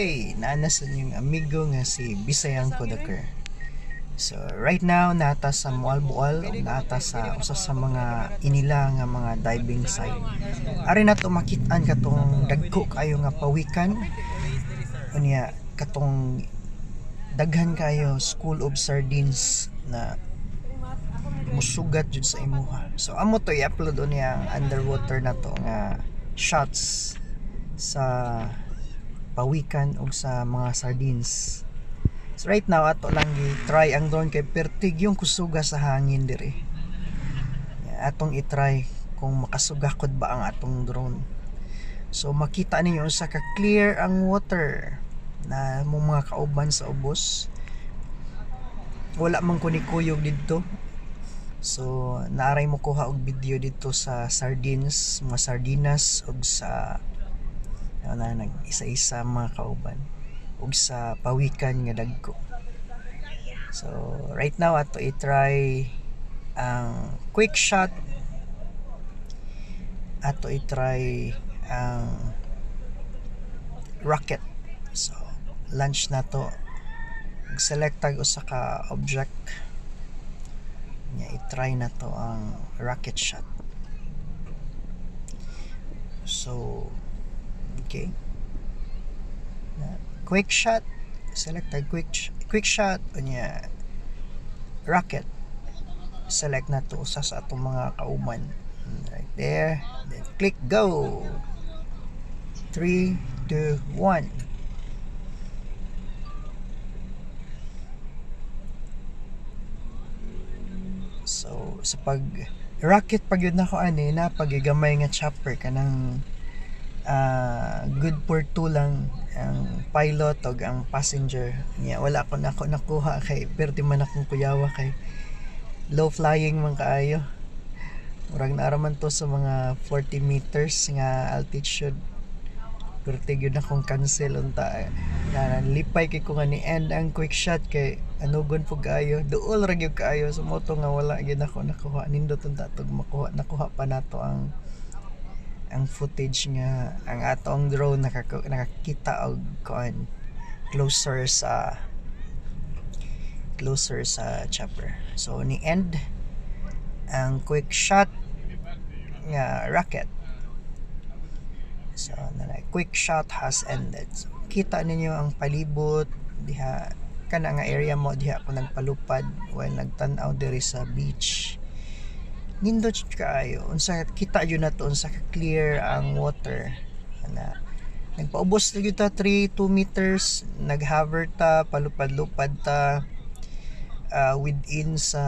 Hey, naa na sa inyong amigo nga si Bisayang Kodaker. So, right now, naa ta sa Moalboal, naa ta sa usa sa mga inila nga mga diving site. Ari nato makitaan katong dagko kayo nga pawikan. Unya katong daghan kayo school of sardines na musugat jud sa imuha. So amo to i-upload unya ang underwater na to nga shots sa pawikan og sa mga sardines. So right now, ato lang gi-try ang drone kay pertig yung kusuga sa hangin diri. Atong i-try kung makasugakod ba ang atong drone. So makita ninyo sa ka clear ang water na mo mga kauban sa ubos. Wala man ko ni kuyog didto. So naaray mo kuha og video dito sa sardines, mga sardinas ug sa ano na nag isa-isa mga kauban ug sa pawikan nga dagko. So right now, ato i-try ang quick shot, ato i-try ang rocket. So launch na to. Select tag usa ka object nya, i-try na to ang rocket shot. So okay na, quick shot, select tag quick shot, unya rocket, select na to usa sa atong mga kauban right there, then click go. 3, 2, 1. So sa pag rocket pag yun nako ani na pagigamay nga chopper kanang good for two lang ang pilot og ang passenger niya. Wala ko nako nakuha kay perti man akong kuyawa kay low flying man kaayo. Murag naa ra man to sa mga 40 meters nga altitude. Perti gyud akong cancel unta na lipay kay ko nga ni end ang quick shot kay anugon pug kaayo, duol ra gyud kaayo. So mo to nga wala gyud ako nakuha. Nindot unta tog makuha, nakuha pa nato ang footage nga ang atong drone nakakita og kuan closer sa chopper. So ni end ang quick shot nga rocket. So na quick shot has ended. So, kita ninyo ang palibot diha, kana nga area mo diha ako nagpalupad while nagtan-aw diri sa beach. Nindot jud kaayo. Unsa kita jud nato unsa ka clear ang water. Na nagpaubos na gyud ta 3 2 meters, naghover ta, palupad-lupad ta within sa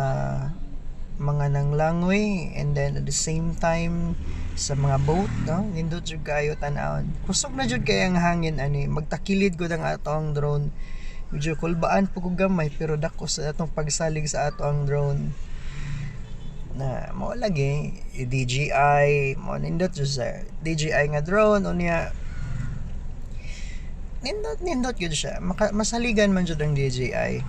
mga nanglangoy and then at the same time sa mga boat, no? Nindot jud kaayo tan-awon. Kusog na jud kay ang hangin ani, magtakilid gud ang atong drone. Medyo kulbaan po ko gamay pero dako sa atong pagsalig sa ato ang drone na mao lagi DJI mo. Nindot jud sa DJI nga drone unya, nindot nindot gyud siya. Masaligan man jud ang DJI.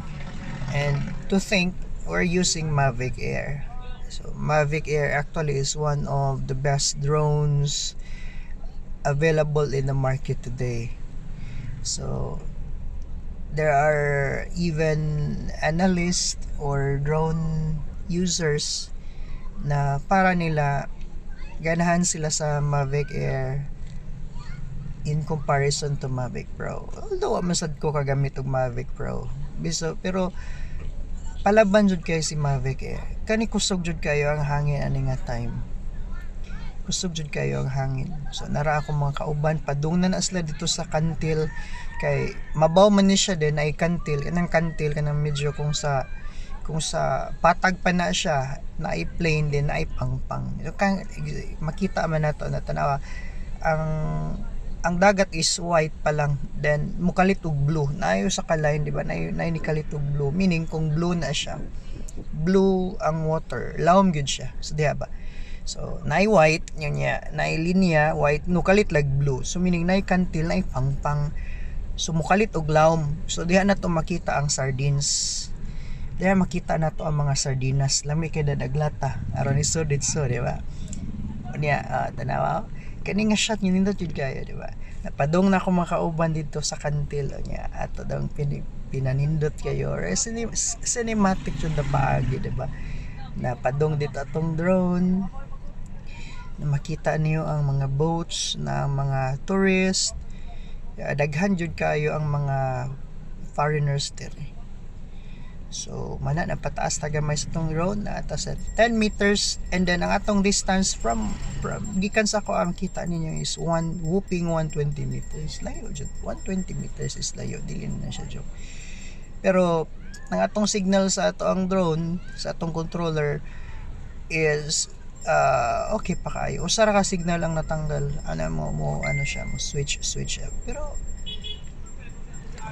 And to think we're using Mavic Air. So Mavic Air actually is one of the best drones available in the market today. So there are even analysts or drone users na para nila ganahan sila sa Mavic Air in comparison to Mavic Pro. Although wa man sad ko kagamit og Mavic Pro. Biso, pero palaban jud kayo si Mavic Air. Kani kusog jud kayo ang hangin ani nga time. Kusog jud kayo ang hangin. So nara ako mga kauban, padung na sila dito sa kantil kay mabaw man ni siya din ay kantil kanang kantil kanang medyo kung sa patag pa na siya na ay plane din na ay pangpang. So, kan, makita man nato na tanawa ang dagat is white pa lang, then mukalit og blue naayo sa ka-line, di ba? Naay nikalit og blue, meaning kung blue na siya, blue ang water, lawom gyud siya. So diha ba, so naay white yun niya, naay linya white, nukalit lag blue, so meaning naay kantil, naay pangpang, so mukalit og lawom. So diha na to makita ang sardines, diha makita na to ang mga sardinas. Lami kay dadaglata aron isod ditso, di ba? Unya tanawa. Kani nga shot nindot jud kayo, di ba? Napadong na ako makauban dito sa kantil niya ato daw pinanindot kayo or cinematic jud na paagi, di ba? Napadong dito atong drone na makita niyo ang mga boats na mga tourist. Daghan jud kayo ang mga foreigners diri. So, mana na pataas ta gamay sa atong drone na ata sa 10 meters, and then ang atong distance from gikan sa ako ang kita ninyo is one whooping 120 meters. Layo jud. 120 meters is layo, dili na siya joke. Pero ang atong signal sa ato ang drone, sa atong controller is okay pa kaayo. Usa ra ka signal ang natanggal. Ano mo mo ano siya, mo switch switch up. Pero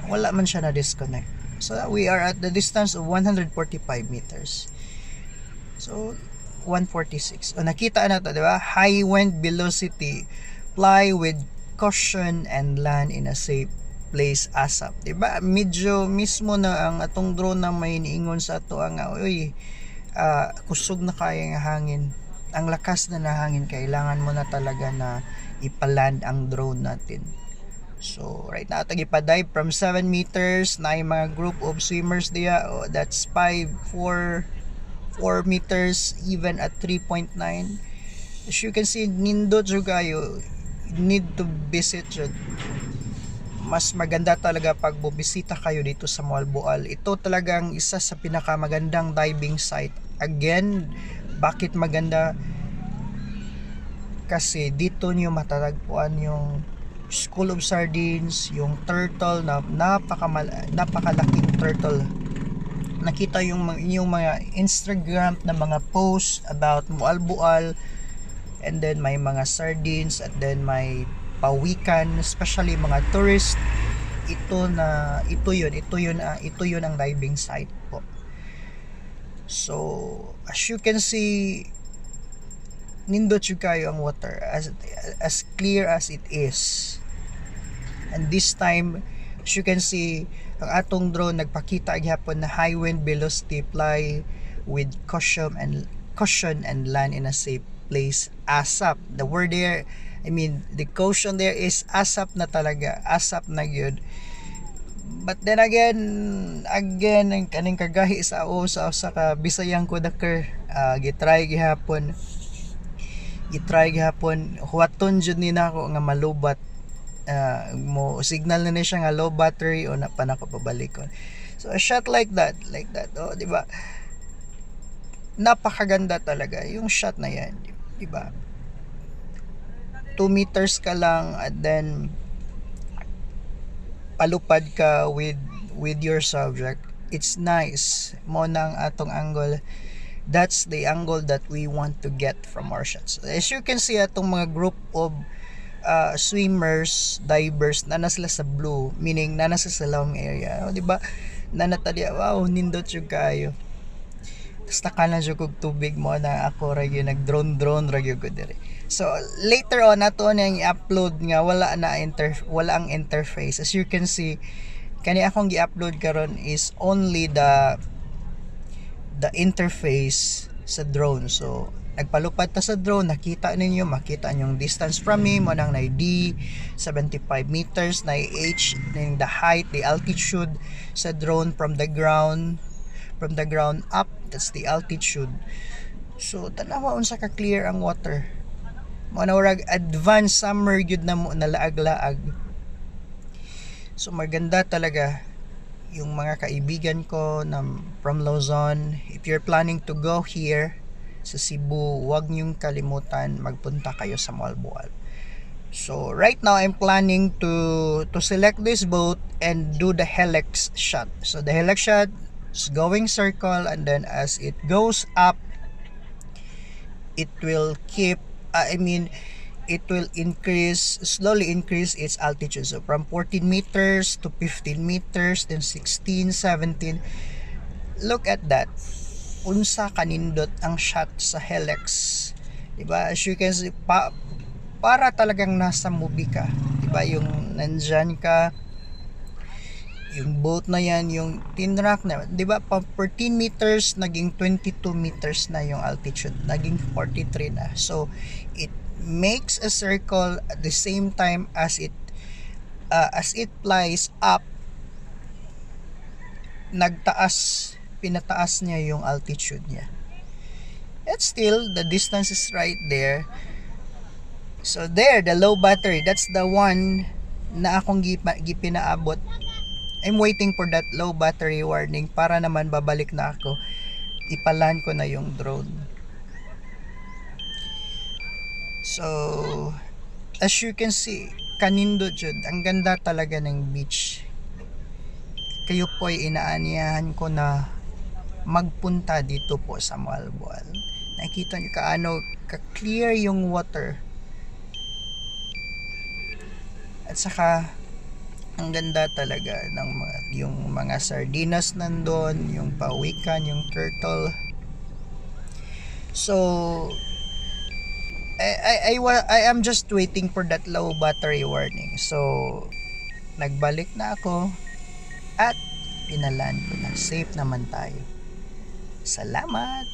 wala man siya na disconnect. So we are at the distance of 145 meters. So 146. O, nakita na to, di ba? High wind velocity, fly with caution and land in a safe place ASAP. Di ba? Medyo mismo na ang atong drone na may niingon sa ato ang, uy, kusog na kaya nga hangin. Ang lakas na na hangin, kailangan mo na talaga na ipaland ang drone natin. So, right now, atong ipa-dive from 7 meters na yung mga group of swimmers diya. Oh, that's 5, 4, 4 meters, even at 3.9. As you can see, nindot jud kayo. Need to visit jud. Mas maganda talaga pag bubisita kayo dito sa Moalboal. Ito talagang isa sa pinakamagandang diving site. Again, bakit maganda? Kasi dito nyo matatagpuan yung School of Sardines, yung turtle na napakalaking turtle. Nakita yung mga Instagram na mga post about Moalboal, and then may mga sardines at then may pawikan, especially mga tourist. Ito na ito yun ang diving site po. So as you can see, nindot jud kayo ang water, as clear as it is. And this time, as you can see, ang atong drone nagpakita gihapon na high wind velocity, fly with caution and land in a safe place ASAP. The word there, I mean, the caution there is ASAP na talaga, ASAP na gyud. But then again, ang kaning kagahi sa o sa ka Bisayang kudaker, gitry gihapon, gitry gihapon, huwaton jud ni nako nga malubat, mo signal na ni siya nga low battery o na pa nako pabalikon. So a shot like that, oh, di ba? Napakaganda talaga yung shot na yan, di ba? 2 meters ka lang and then palupad ka with your subject. It's nice mo nang atong angle. That's the angle that we want to get from our shots. As you can see, atong mga group of swimmers, divers, na sila sa blue, meaning na nasa sa long area. O, di ba? Na natali, wow, nindot yung kayo. Tapos nakalan siya kog tubig mo na ako ra gyud nag drone drone ra gyud ko diri. So later on ato nang i-upload nga wala ang interface. As you can see, kani akong gi-upload karon is only the interface sa drone. So nagpalupad ta sa drone, nakita ninyo, makita yung distance from me, mo nang na D 75 meters, na H, ning the height, the altitude sa drone from the ground up, that's the altitude. So tanawa unsa ka clear ang water. Mo na urag advanced summer gyud na mo nalaag-laag. So maganda talaga yung mga kaibigan ko na from Luzon, if you're planning to go here sa Cebu, huwag niyong kalimutan magpunta kayo sa Moalboal. So right now I'm planning to select this boat and do the helix shot. So the helix shot is going circle, and then as it goes up, it will keep, I mean, it will increase slowly, increase its altitude. So from 14 meters to 15 meters, then 16, 17. Look at that, unsa kanindot ang shot sa helix, di ba? As you can see, para talagang nasa movie ka, di ba? Yung nandyan ka, yung boat na yan, yung tinrack na, di ba, pa 14 meters, naging 22 meters na yung altitude, naging 43 na. So, it Makes a circle at the same time as it flies up, nagtaas, pinataas niya yung altitude niya. And still, the distance is right there. So there, the low battery, that's the one na akong gipinaabot. I'm waiting for that low battery warning para naman babalik na ako. Ipa-land ko na yung drone. So, as you can see, kanindot jud. Ang ganda talaga ng beach. Kayo po ay inaanyayahan ko na magpunta dito po sa Moalboal. Nakikita niyo kaano ka-clear yung water. At saka ang ganda talaga ng mga, yung mga sardinas nandun, yung pawikan, yung turtle. So I am just waiting for that low battery warning. So nagbalik na ako at pina-land ko na. Safe naman tayo. Salamat!